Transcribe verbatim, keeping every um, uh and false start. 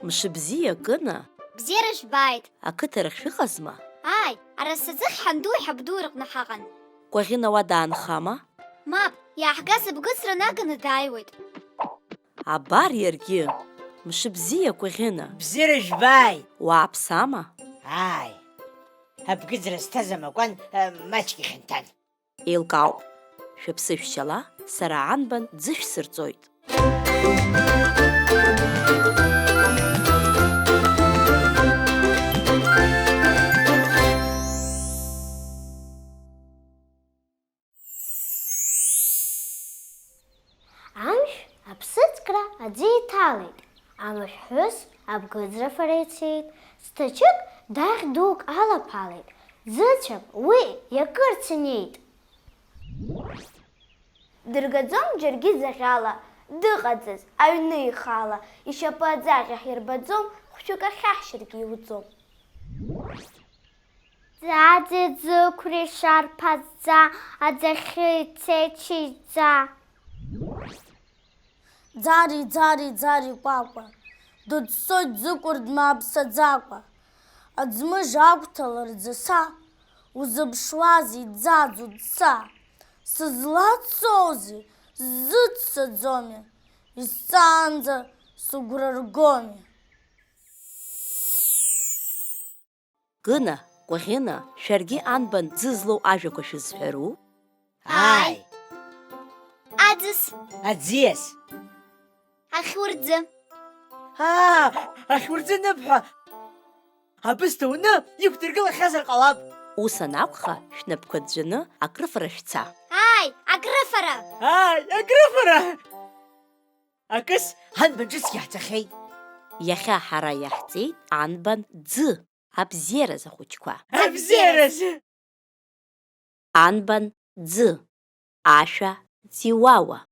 Мшыбзиа, Кына! Бзиара жәбааит! Ақыҭарахь шәыҟазма? Ааи, арасаӡыхь ҳанду ҳабду рҟны ҳаҟан. Кәаӷьына уа даанхама? Мап, иааҳгаз абгыӡра наганы дааиуеит. Абар иаргьы! Мшыбзиа, Кәаӷьына! Бзиара жәбааит! Уааԥсама? Ааи, абгыӡра зҭаз амакәан, э, маҷк ихьанҭан. Еилкаауп, шәыԥсышәшьала сара анбан ӡы шәсырҵоит. Амшә аԥсыӡкра аӡы иҭалеит, амшәҳәыс абгыӡра фара ицеит, зҭаҷык даӷь дук алаԥалеит, ӡыцәак уи иакырц инеит. Дыргаӡом џьаргьы ӡаӷьала, дыҟаӡаз аҩны ихала, ишьапы аӡаӷь ахирбаӡом, хәшәык ахьаҳшьыргьы иуӡом. Ӡаӡе ӡықәреи шарԥазӡа, аӡахьы ицеит шьыжьӡа. Ӡари, ӡари, ӡари кәакәа, дыӡсоит ӡыкәыр дмааԥсаӡакәа. Аӡмыжь агәҭалар ӡыса, узыԥшуазеи, ӡаӡу ӡса? Сызлацозеи, сзыццаӡомеи, исҵаанӡа сыгәра ргомеи. Кына, Кәаӷьына, шәаргьы анбан ӡы злоу ажәақәа шәызҳәару? Ааи. Аӡыс. Аӡиас. Ахьурӡы. Аа, ахьурӡы ныԥҳәа! Абысҭа уны иқәдыргылахьазар ҟалап. Ус анакәха, шәнапқәа ӡәӡәаны акрыфара шәца. Ааи, акрыфара! Ааи, акрыфара! Акыс, анбан ҿыцгьы ҳцахьеит. Иахьа ҳара иаҳҵеит анбан ӡы, абзиаразы ахәыҷқәа. Абзиаразы! Анбан ӡы, ашәа ӡиуауа.